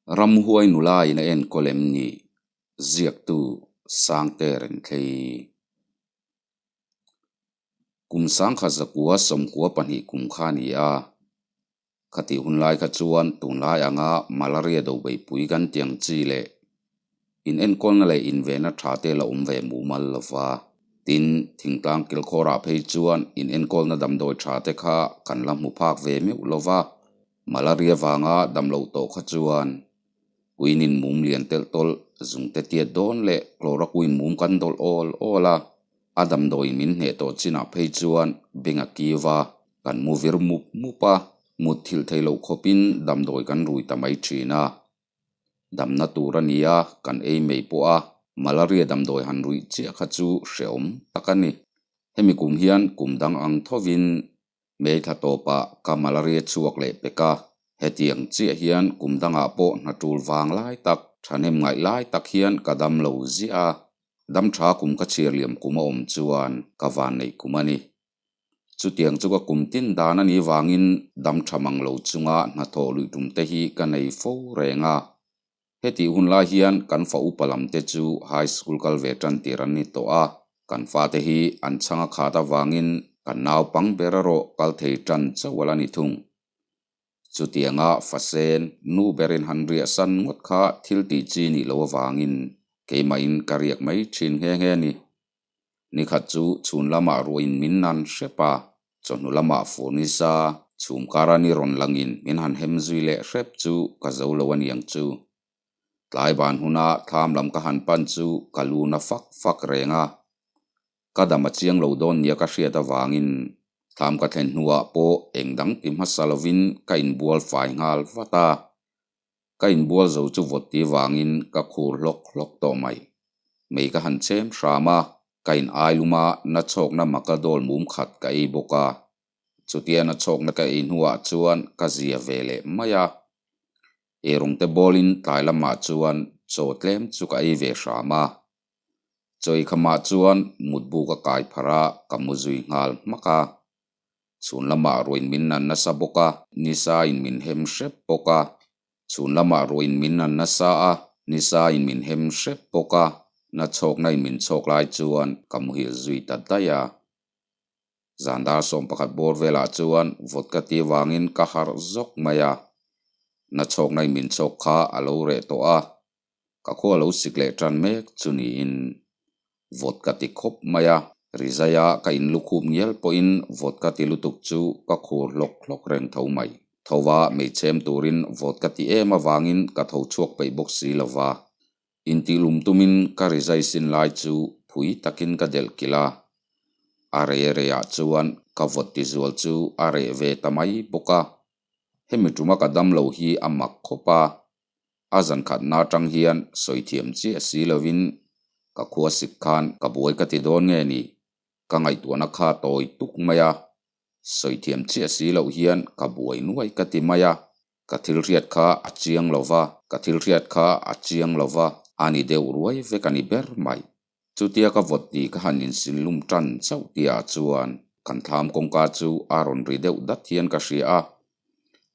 Ramhuai nula in a enkawl em ni? Ziaktu Sangte Renthlei. Kum sangkhat zakua sawmkua pahnih kum kha a ni a. Khatih hun lai kha chuan tunlai anga malaria do beihpui kan ti ang chi leh in enkawlna leh invenna tha te la awm ve mumal lo va. Tin, thingtlang kilkhawrah phei chuan in enkawlna damdawi tha te kha kan la hmu phak ve meuh lo va. Malaria vanga damloh tawh kha chuan Queen-in mum lian telh tawlh, zungte tiat dawn leh chloroquine mum kan dawlh awl awl a, a damdawiin min hneh tawh chinah phei chuan beng a kiu va, kan mu vir mup mup a, mut thilh theih loh khawpin damdawi kan rui ta mai thin a. Damna tur a ni a, kan ei mai pawh a, malaria damdawi han ruih chiah kha chu hrehawm tak a ni. Hemi kum hian kum dang ang thovin May thla tawpah ka malaria chhuak leh pek a, hetiang chiah hian kum dangah pawh hna tul vang lai tak, thahnem ngaih lai tak hian ka dam lo ziah a, dam tha kum ka chhiar liam kum a awm chuan ka van neih kum a ni. Chutiang chu ka kum tin dan a nih vangin dam tha mang lo chunga hnathawh luih tum te hi ka nei fo reng a. Hetih hun lai hian kan fa upa lam te chu high school kal ve tan tir an ni tawh a, kan fate hi an chhang a khat avangin kan naupang ber erawh kal thei tan chauh a la ni thung. Chutianga fasen nu berin han riah san ngawt kha thil tih chi nih loh avangin keimahin ka riak mai thin nghe nghe a ni. Nikhat chu chhun lamah ruahin min nan hrep a, chawhnu lamah fur nisa chhum kara ni rawn langin min han hem zui leh hrep chu ka zo lo a niang chu. Tlai ban huna thlam lam ka han pan chu ka lu na fak fak reng a, ka dam a chiang lo dawn nia ka hriat avangin thlam ka thlen hnuah pawh eng dang ti hmasa lovin ka inbual fai nghal vat a. Ka inbual zo chu vawt ti vangin ka khur hlawk hlawk tawh mai. Mei ka han chem hram a, ka in ai lum a, na chhawkna maka dawl mum khat ka ei bawk a. Chutia na chhawkna ka ei hnuah chuan ka zia ve leh mai a. Eirawng te bawlin tlai lamah chuan chaw tlem chu ka ei ve hram a. Chaw eikhamah chuan mutbu ka kai pharh a, ka mu zui nghal hmak a. Chhun lamah ruain min nan nasa bawk a, nisa in min hem hrep bawk a. Chhun lamah ruain min nan nasa a, nisa in min hem hrep bawk a, na chhawkna in min chhawk lai chuan ka muhil zui ta daih a. Zan dar sawm pakhat bawr velah chuan vawt ka ti vangin ka harh zawk mai a, na chhawkna in min chhawk kha a lo reh tawh a, Ka khua lo sik leh tan mek chu niin vawt ka ti khawp mai a, rizaia ka inlukhup ngial pawhin vawt ka ti lutuk chu ka khur hlawk hlawk reng tho mai. Tho a meichhem turin vawt ka ti em avangin ka tho chhuak peih bawk si lo va, intihlum tumin ka rizai sin lai chu phui takin ka delh kilh a, a rei reiah chuan ka vawt ti zual chu a reh ve ta mai bawk a, hemi tuma ka damlo hi a mak khawp a. A zan khatna atang hian sawi thiam chiah si lovin ka khua sik khan ka buai ka ti dawn nge ni? Ka ngaihtuahna kha tawi tuk mai a, sawi thiam chiah si loh hian ka buai nuai ka ti mai a, ka thil hriat kha a chiang lo va, ka thil hriat kha a chiang lo va, a ni deuh ruai vek a ni ber mai. Chutia ka vawt tih ka han insil lum tan chauh tihah chuan kan thlam kawngka chu a rawn ri deuh dat hian ka hria a,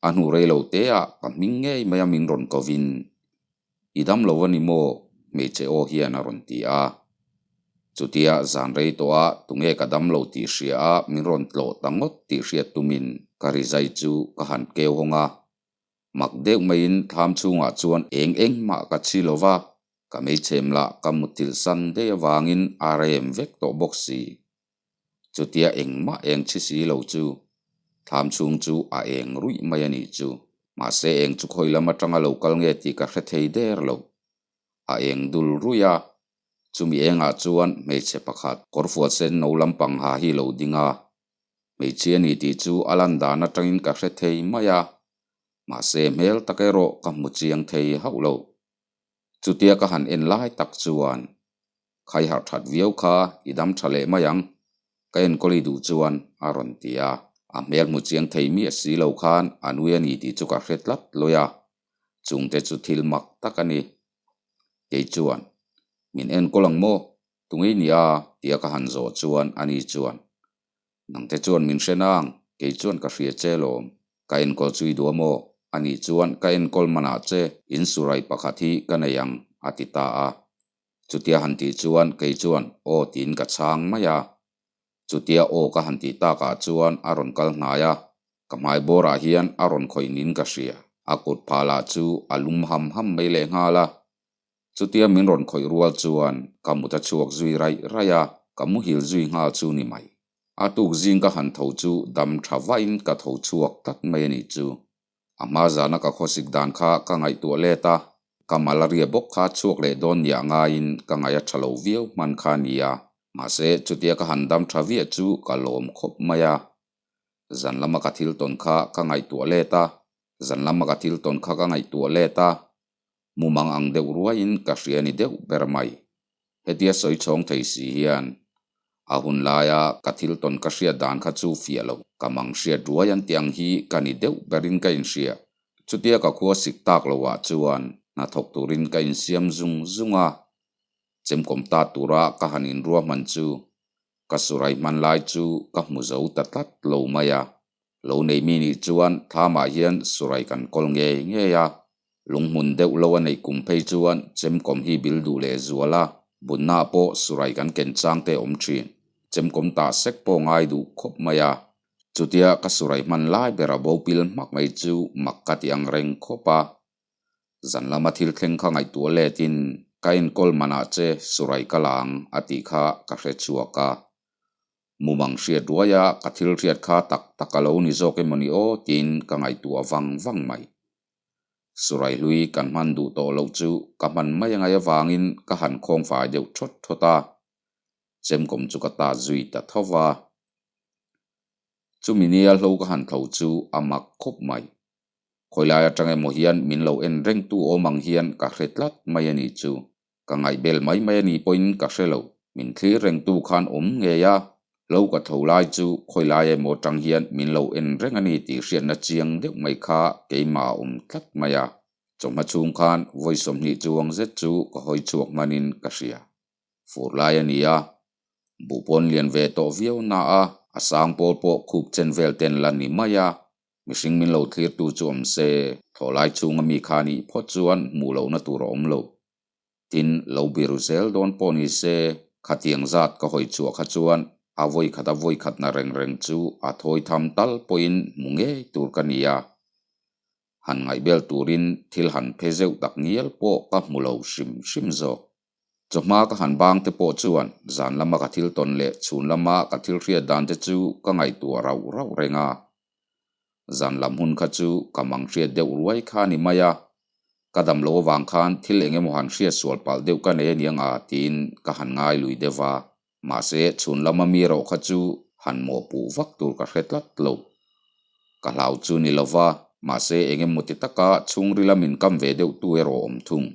a hnu rei lo te ah ka hming ngei mai a min rawn kovin, I dam lo a ni maw? hmeichhe aw hian a rawn ti a. Chutia zan rei tawh a tunge ka dam lo tih hria a min rawn tlawh ta ngawt tih hriat tumin ka rizai chu ka han keu hawng a. Mak deuh maiin thlam chhungah chuan eng eng mah ka chhi lo va, ka meichhem lah ka muthilh san daih avangin a rem vek tawh bawk si. Chutia engmah eng chhi si lo chu thlam chhung chu a eng ruih mai a nih chu. Mahse eng chu khawi lam atanga lo kal nge tih ka hre thei der lo. A eng dul ruih a, chumi engah chuan hmeichhe pakhat kawrfual sen no lampang ha hi lo ding a, Hmeichhia ni tih chu a lan dan atangin ka hre thei mai a, mahse hmel tak erawh ka hmu chiang thei hauh lo. Chutia ka han en lai tak chuan khai harh that viau kha i dam tha leh mai ang, ka enkawl i duh chuan a rawn ti a. A hmel hmu chiang thei miah si lo khan a nui a ni tih chu ka hre tlat lawi a, chungte chu thil mak tak a ni. Kei chuan, Min enkawl ang maw? Tungei nia tia ka han zawh chuan ani chuan, Nangte chuan min hre nang, kei chuan ka hria che lawm, ka enkawl chu i duh a maw? Ani chuan ka enkawl manah che in surai pakhat hi ka nei ang, a ti ta a. Chutia han tih chuan kei chuan aw tiin ka chhang mai a. Chutia aw ka han tih takah chuan a rawn kal hnai a, ka hmai bawrah hian a rawn khawih nin ka hria. A kut phah lah chu a lum ham ham mai lehnghal a. Chutia min rawn khawih rual chuan ka mut a chhuak zui raih raih a, ka muhil zui nghal chu ni mai. A tuk zing ka han tho chu dam tha vahin ka tho chhuak tlat mai a nih chu. A hma zana ka khawsik dan kha ka ngaihtuah let a, ka malaria bawk kha chhuak leh dawn nia ngaiin ka ngaih a tha lo viau hman kha a ni a, mahse chutia ka han dam tha viah chu ka lawm khawp mai a. Zan lama ka thil tawn kha ka ngaihtuah let a, zan lama ka thil tawn kha ka ngaihtuah let a, mumang ang deuh ruaiin ka hria ni deuh ber mai. Hetia sawi chhawng thei si hian a hun laia ka thil tawn ka hriat dan kha chu fiah lo, ka mang hriat ruai an tih ang hi ka ni deuh berin ka inhria. Chutia ka khua sik tak loah chuan hnathawk turin ka insiam zung zung a, chemkawm ta tura ka han inruahman chu ka surai hman lai chu ka hmu zo ta tlat lo mai a. Lo nei mi nih chuan thlamah hian surai kan kawl ngei ngei a, lunghmun deuh lo a neih kum phei chuan chemkawm hi bil duh leh zual a, bunnaah pawh surai kan ken chang te a awm thin. Chemkawm tah sek pawh ngai duh khawp mai a. Chutia ka surai hman lai bera bo pil hmak mai chu mak ka ti ang reng khawp a. Zan lama thil thleng kha ngaihtuah letin ka enkawl manah che surai ka la ang a tih kha ka hre chhuak a. Mumang hriat ruaia ka thil hriat kha tak tak a lo ni zawk emaw ni aw tiin ka ngaihtuah vang vang mai. Surai hlui kan hman duh tawh loh chu ka hman mai angai avangin ka han khawng fai deuh thawt thawt a, chemkawm chu ka ta zui ta tho va. Chumi nia hlo ka han tho chu a mak khawp mai. Khawilai atang emaw hian min lo en rengtu awm ang hian ka hre tlat mai a nih chu. Ka ngaihbel mai mai a nih pawhin ka hre lo. Min thlir rengtu khan awm ngei a, hlo ka tho lai chu khawilai emaw tang hian min lo en reng a ni tih hriatna chiang deuh mai kha keimah a awm tlat mai a. Chawhma chhung khan vawi 20 chuang zet chu ka hawi chhuak hmanin ka hria. Fur lai a ni a, buhpawn lian ve tawh viau na a, a sang pawl pawh khup chen vel ten la ni mai a, Mihring min lo thlirtu chu awm se, thlawhlai chhunga mi kha nih phawt chuan hmuh lohna tur a awm lo. Tin, lo biru zel dawn pawh ni se, khatiang zat ka hawi chhuah kha chuan a vawi khat a vawi khatna reng reng chu a thawi tham tal pawhin hmu ngei tur ka ni a. Han ngaihbel turin thil han phe zeuh tak ngial pawh ka hmu lo hrim hrim zawk. Chawhma ka han bang te pawh chuan zan lama ka thil tawn leh chhun lama ka thil hriat dan te chu ka ngaihtuah rauh rauh reng a. Zan lam hun kha chu ka mang hriat deuh ruai kha a ni mai a, ka dam lo avang khan thil eng emaw han hriat sual palh deuh ka nei aniang a tiin ka han ngai lui deuh va. Mahse chhun lama mi erawh kha chu han mawhpuh vak tur ka hre tlat lo. Ka hlau chu ni lova, mahse eng emaw ti taka chhungrila min kam ve deuh tu erawh awm thung.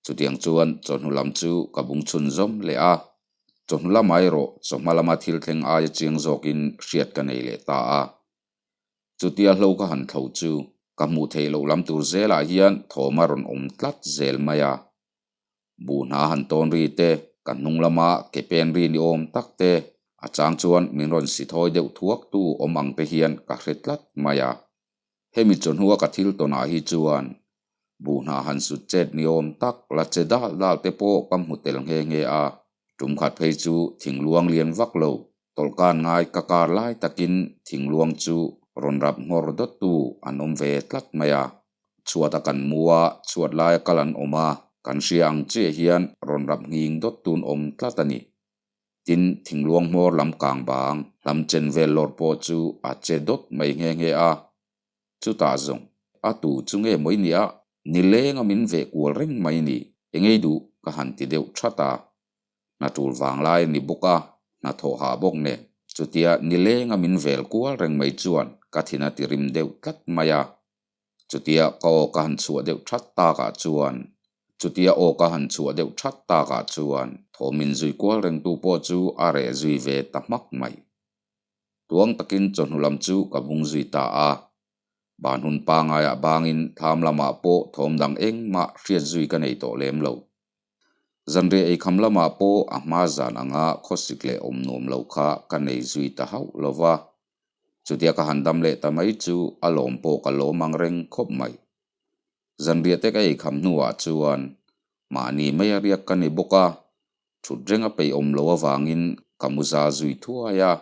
Chutiang chuan chawhnu lam chu ka bung chhun zawm leh a, chawhnu lamah erawh chawhma lama thil thleng aia chiang zawkin hriat ka nei leh ta a. Chutia hlo ka han thlo chu ka hmuh theih loh lam tur zelah hian thawm a rawn awm tlat zel mai a. Buh hna han tawn ri te, ka hnung lama ke pen ri ni awm tak te, a chang chuan min rawn si thawi deuh thuak tu awm ang te hian ka hre tlat mai a. Hemi chawhnua ka thil tawnah hi chuan buhna han sut chet ni awm tak la che dal dal te pawh ka hmu tel nghe nghe a, tum khat phei chu thingluang lian vak lo tawlhkan ngai ka kar lai takin thingluang chu rawn rap nghawr dawttu an awm ve tlat mai a. Chhuat a kan mu a, chhuat laia kal an awm a, kan hria ang chiah hian rawn rap nghing dawttun awm tlat a ni. Tin, thingluang hmawr lam kang bang, hlam chen vel lawr pawh chu a che dawt mai nghe nghe a. Chutah zawng, a tu chu nge mawi nia, nilenga min veh kual reng mai ni, engei duh ka han ti deuh that a. Hna tul vang lai a ni bawk a, hna thawh hah bawk nen, chutia nilenga min vel kual reng mai chuan ka thin a ti rim deuh tlat mai a. Chutia ka aw ka han chhuah deuh that takah chuan Chutia aw ka han chhuah deuh that takah chuan thawm in zui kual rengtu pawh chu a reh zui ve ta hmak mai. Tuang takin chawhnu lam chu ka bung zui ta a. Ban hun pangaiah bangin thlam lamah pawh thawm dang engmah hriat zui ka nei tawh lem lo. Zanriah eikham lamah pawh a hma zan anga khawsik leh awm nuam lo kha ka nei zui ta hauh lo va. Chutia ka han dam leh ta mai chu a lawm pawh ka lawm ang reng khawp mai. Zanriah te ka ei kham hnuah chuan mahni mai a riak ka ni bawk a, thut reng a peih awm lo avangin ka mu za zui thuai a.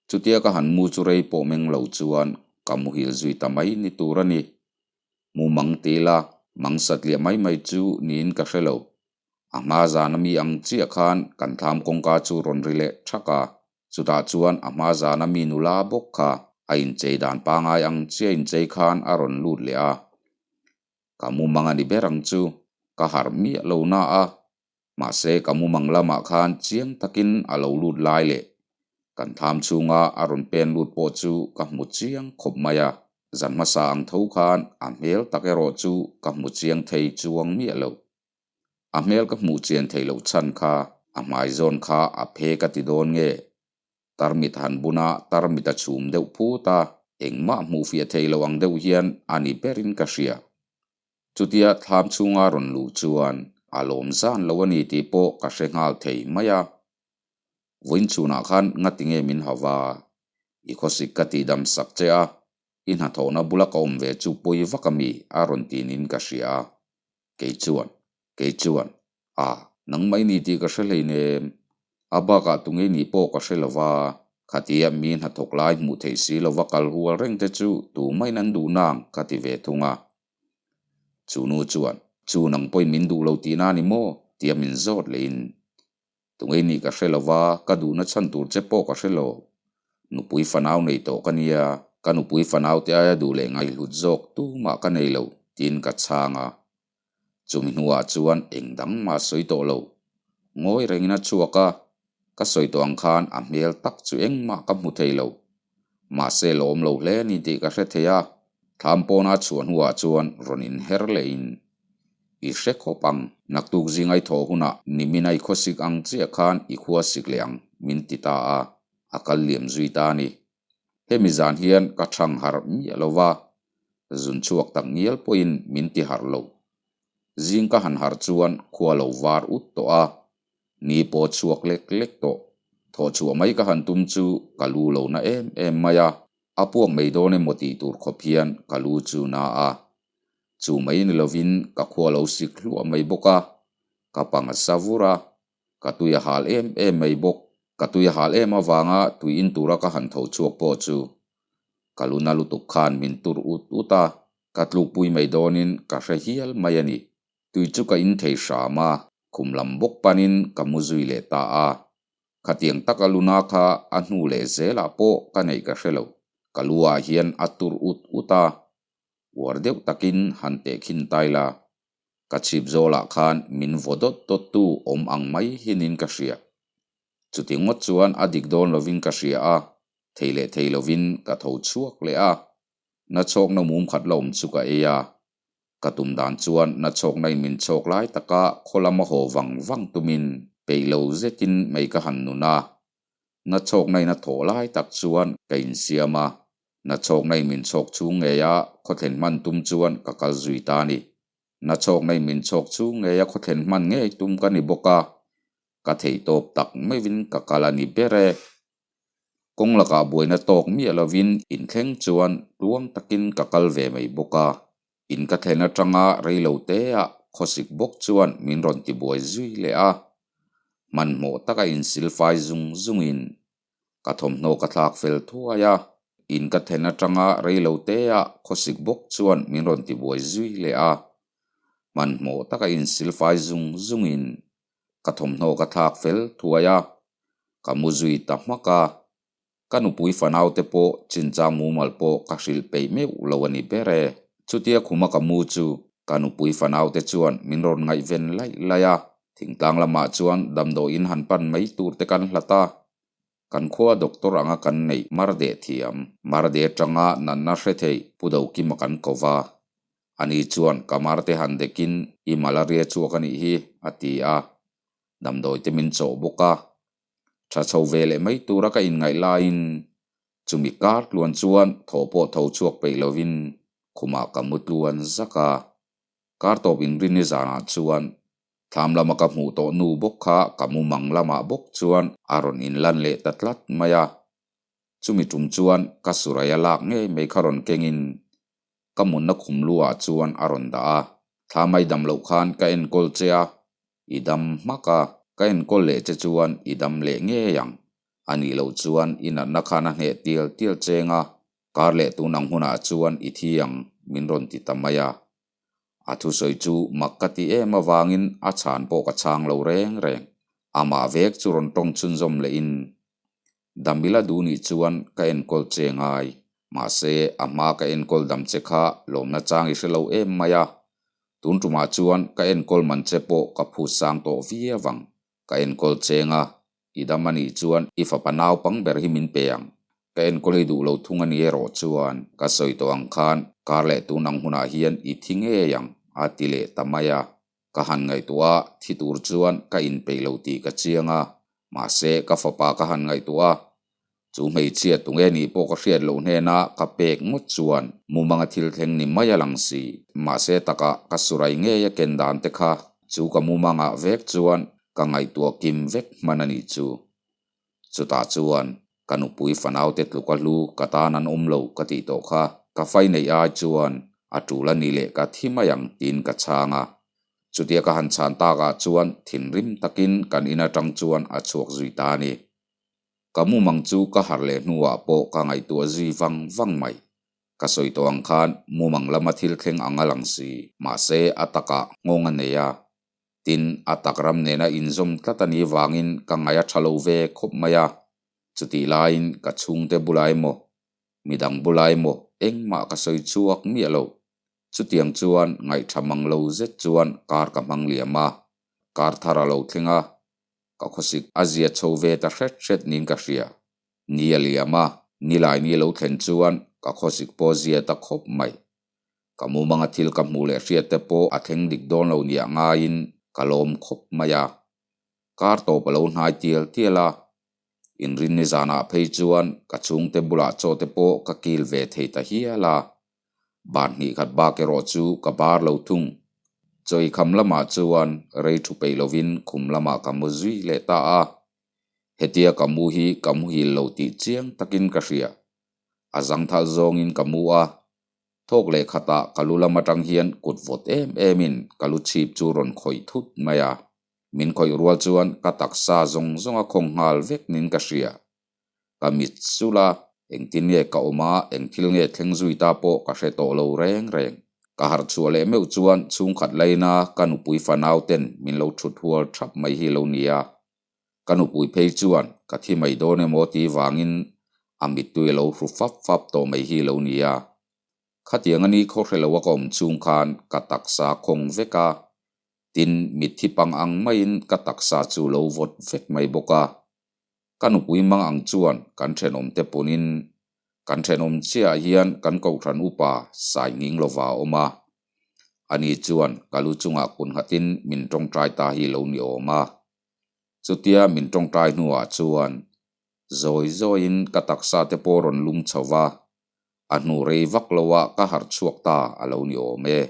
Chutia ka han mu chu rei pawh meng lo chuan ka muhil zui ta mai ni tur a ni. Mu mang ti ila, mang satliah mai mai chu niin ka hre lo. A hma zana mi ang chiah khan kan thlam kawngka chu rawn ri leh thak a, chutah chuan a hma zana mi nula bawk kha a inchei dan pangai ang chiah inchei khan a rawn lut leh a. Ka mumang a ni ber ang chu, ka harh miah lo na a, mahse ka mumang lamah khan chiang takin a lo lut lai leh kan thlam chhunga a rawn pen lut pawh chu ka hmu chiang khawp mai a, zan hmasa ang tho khan a hmel tak erawh chu ka hmu chiang thei chuang miah lo. A hmel ka hmuh chian theih loh chhan kha a hmai zawn kha a phe ka ti dawn nge? Tarmit han bun a, tarmit a chhum deuh phut a, engmah hmuh fiah theih loh ang deuh hian a ni berin ka hria. Chutia thlam chhunga rawn luh chuan a lawm zan lo a ni tih pawh ka hre nghal thei mai a. Vawiin chhunah khan ngati nge min hau va? I khawsik ka tihdam sak che a, i hnathawhna bula ka awm ve chu pawi vak a mi? a rawn ti niin ka hria a. Kei chuan, kei chuan, A, nangmah i ni tih ka hre hleinem. A bakah tunge i nih pawh ka hre lo va, khatia mi hnathawk lai hmuh theih si lova kal hual reng te chu tumahin an duh nang ka ti ve thung a. Chu nu chuan, Chu nang pawhin min duh lo tihna a ni maw? tia min zawt lehin, Tunge i nih ka hre lo va, ka duhna chhan tur che pawh ka hre lo. Nupui fanau nei tawh ka nia, ka nupui fanau te aia duh leh ngaihhlut zawk tumah ka nei lo, tiin ka chhang a. Chumi hnuah chuan eng dang mah sawi tawh lo. Ngawi rengin a chhuak a, ka sawi tawh ang khan a hmel tak chu engmah ka hmu thei lo. Mahse lawm lo hle ni tih ka hre thei a, thlam pawna a chhuah hnuah chuan rawn inher lehin I hre khawp ang, naktuk zinga i thawh hunah nimin a i khawsik ang chiah khan i khua sik leh ang, min ti ta a, a kal liam zui ta a ni. Hemi zan hian ka thang harh miah lo va, zun chhuak tak ngial pawhin min ti harh lo. Zing ka han harh chuan khua lo var ut tawh a, ni pawh chhuak lek lek tawh. Thawh chhuah mai ka han tum chu ka lu lo na em em mai a, a puak mai dawn emaw tih tur khawp hian ka lu chu na a. Chu mai ni lovin ka khua lo sik hluah mai bawk a, ka pang a sa vur a, ka tui a hal em em mai bawk. Ka tui a hal em avanga tui in tura ka han tho chhuak pawh chu ka lu na lutuk khan min tur ut ut a, ka tlukpui mai dawnin ka hre hial mai a ni. Tui chu ka in thei hram a, khum lam bawk panin ka mu zui leh ta a. Khatiang taka luna kha a hnu leh zelah pawh ka neih ka hre lo. Ka lu ah hian a tur ut ut a, uar deuh takin han tehkhin tai la. Ka chhip zawlah khan min vaw dawt dawt tu awm ang mai hinin ka hria. Chuti ngawt chuan a dik dawn lovin ka hria a, thei leh thei lovin ka tho chhuak leh a. Nachhawkna mum khat la awm chu ka ei a. Ka tum dan chuan nachhawkna in min chhawk lai taka khaw lama haw vang vang tumin peih lo zetin mei ka han nun a. Nachhawkna in a thawh lai tak chuan ka insiam a. Nachhawkna in min chhawk chhung ngeia khawthlen hman tum chuan ka kal zui ta a ni. Nachhawkna in min chhawk chhung ngeia khawthlen hman ngei tum ka ni bawk a, ka theihtawp tak meuhin ka kal a ni ber e. Kawng lakah buaina tawk miah lovin inthleng chuan tluang takin ka kal ve mai bawk a. In ka thlen atanga reilo teah khawsik bawk chuan min rawn tibuai zui leh a. Hmanhmawh taka insilfai zung zungin ka thawmhnaw ka thlak fel thuai a. In ka thlen atanga reilo teah khawsik bawk chuan min rawn tibuai zui leh a. Hmanhmawh taka insilfai zung zungin ka thawmhnaw ka thlak fel thuai a. Ka mu zui ta hmak a. Ka nupui fanaute pawh chinchang mumal pawh ka hrilh peih meuh lo a ni ber e. Chutia khuma ka mu chu ka nupui fanaute chuan min rawn ngaihven laih laih a, thingtlang lamah chuan damdawiin han pan mai tur te kan hlat a. Kan khua doctor anga kan neih mar deh thiam, mar deh atanga natna hre thei Pu Dokima kan ko va. Ani chuan ka mar te han dekin i malaria chhuak a nih hi a ti a. Damdawi te min chawh bawk a. Tha chho ve leh mai tura ka inngaih laiin chumi kar tluan chuan thaw pawh tho chhuak peih lovin khumah ka mu tluan zak a. Kar tawp inrinni zanah chuan thlam lama ka hmuh tawh nu bawk kha ka mumang lamah bawk chuan a rawn inlan leh ta tlat mai a. Chumi tum chuan ka Suraya lak ngei mai kha rawn kengin ka munna khum lu ah chuan a rawn dah a. Thla mai dam loh khan ka enkawl che a, i dam hmak a, ka enkawl leh che chuan i dam leh ngei ang. A nih loh chuan i natna khan a hneh tial tial cheng a, kar leh tun ang hunah chuan i thi ang min rawn ti ta mai a. A thusawi chu mak ka ti em avangin a chhan pawh ka chhang lo reng reng. Amah vek chu rawn tawng chhunzawm lehin, Damila duh nih chuan ka enkawl che ngai. Mahse, a hma ka enkawl dam che kha lawmna chang i hre lo em mai a. Tun tumah chuan ka enkawl man che pawh ka phut sang tawh viau ang. Ka enkawl cheng a, i dam a nih chuan i fapa naupang ber hi min pe ang. Ka enkawl hi duh lo thung a ni erawh chuan ka sawi tawh ang khan kar leh tun ang hunah hian i thi ngei ang, a ti leh ta mai a. Ka han ngaihtuah a, thi tur chuan ka inpeih lo tih ka chiang a, mahse ka fapa ka han ngaihtuah a, chu hmeichhia tunge nih pawh ka hriat loh hnena ka pek ngawt chuan mumanga thil thleng ni mai a lang si. Mahse takah ka surai ngei a ken dan te kha chu ka mumangah vek chuan ka ngaihtuah kim vek hman a nih chu. Chutah chuan ka nupui fanaute tluka hlu ka tan an awm lo ka tih tawh kha ka fai neih ai chuan a tul a ni leh ka thi mai ang tiin ka chhang a. Chutia ka han chhan takah chuan thinrim takin kan in atang chuan a chhuak zui ta a ni. Ka mumang chu ka harh leh hnuah pawh ka ngaihtuah zui vang vang mai. Ka sawi tawh ang khan mumang lama thil thleng ang a lang si. Mahse a takah nghawng a nei a. Tin, a tak ram nena inzawm tlat a nih vangin ka ngaih a tha lo ve khawp mai a. Chutih laiin ka chhungte bulah emaw, midang bulah emaw engmah ka sawi chhuak miah lo. Chutiang chuan ngaihtha mang lo zet chuan kar ka hmang liam a, kar thar a lo thleng a, ka khawsik a zia chho ve ta hret hret niin ka hria. Ni a liam a, nilai ni lo thlen chuan ka khawsik pawh zia ta khawp mai. Ka mumanga thil ka hmuh leh hriat te pawh a thleng dik dawn lo nia ngaiin ka lawm khawp mai a. Kar tawp a lo hnai tial tial a, inrinni zanah phei chuan ka chhungte bulah chaw te pawh ka kil ve thei ta hial a. Ban hnih khat bak erawh chu ka bar lo thung. Chawi kham lamah chuan rei thu peih lovin khum lamah ka mu zui leh ta a. Hetia ka mu hi ka muhil lo tih chiang takin ka hria. A zangthal zawngin ka mu a, Thawk leh khatah ka lu lam atang hian kut vawt em emin ka lu chhip chu rawn khawih thut mai a. Min khawih rual chuan ka taksa zawng zawng a khawng nghal vek nin ka hria. Ka mit sulh a, engtin nge ka awm a, eng thil nge thleng zui ta pawh ka hre tawh lo reng reng. Ka harh chhuah leh meuh chuan chhungkhat laina ka nupui fanau ten min lo thut hual thap mai hi lo nia. Ka nupui phei chuan ka thi mai dawn emaw ti vangin a mittui a lo hru fap fap tawh mai hi lo nia. Khatiang a ni khaw hre lo a ka awm chhung khan ka taksa khawng vek a, tin mitthi pang ang maiin ka taksa chu lo vawt vek mai bawk a. Ka nupui mang ang chuan kan thenawmte punin kan thenawm chiahah hian kan kohhran upa sai nghing lova a awm a. Ani chuan ka lu chungah kun nghatin min tawngtai ta hi lo ni awm a. Chutia min tawngtai hnuah chuan zawi zawiin ka taksa te pawh rawn lum chho va, a hnu rei vak loah ka harh chhuak ta a lo ni awm e.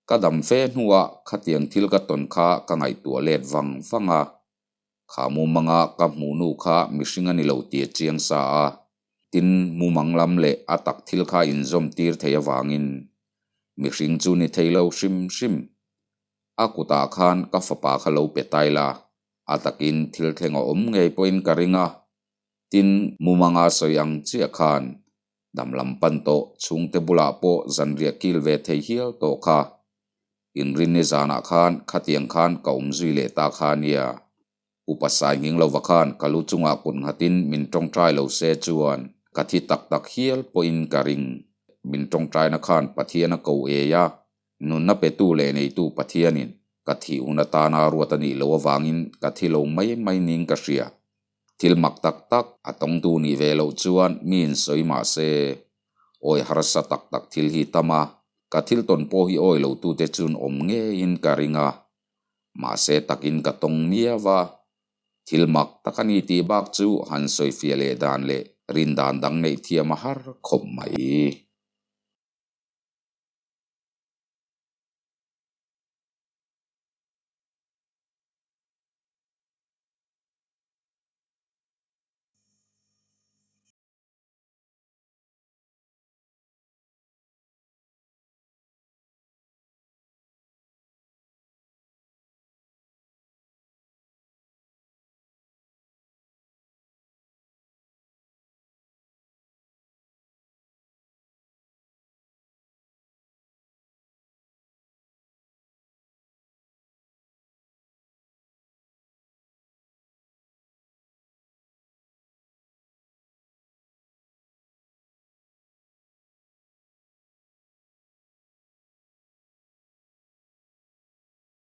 Ka dam fe hnuah khatiang thil ka tawn kha ka ngaihtuah let vang vang a, kha mumanga ka hmuh nu kha mihring a ni lo tih a chiang sa a, tin mumang lam leh a tak thil kha inzawm tir thei avangin mihring chu ni thei lo hrim hrim. A kutah khan ka fapa kha lo pe tai la, a takin thil thleng a awm ngei pawhin ka ring a, tin mumanga sawi ang chiah khan dam lam pan tawh chhungte bulah pawh zanriah kil ve thei hial tawh kha. Inrinni zanah khan khatiang khan ka awm zui leh ta kha nia. Upa sai nghing lova khan ka lu chungah kut nghatin min tawngtai lo se chuan ka thi tak tak hial pawhin ka ring. Min tawngtaina khan Pathian a ko ei a, nunna petu leh neitu Pathianin ka thih hun atana ruat a nih loh avangin ka thi lo mai mai niin ka hria. Thil mak tak tak a tawngtu nih ve loh chuan mi in sawi mah se, awi harsa tak tak thil hi tam a, ka thil tawn pawh hi awi lotute chun awm ngeiin ka ring a. Mahse takin ka tawng miau va, thil mak tak a ni tih bak chu han sawifiah leh dan leh rin dan dang neih thiam a har khawp mai.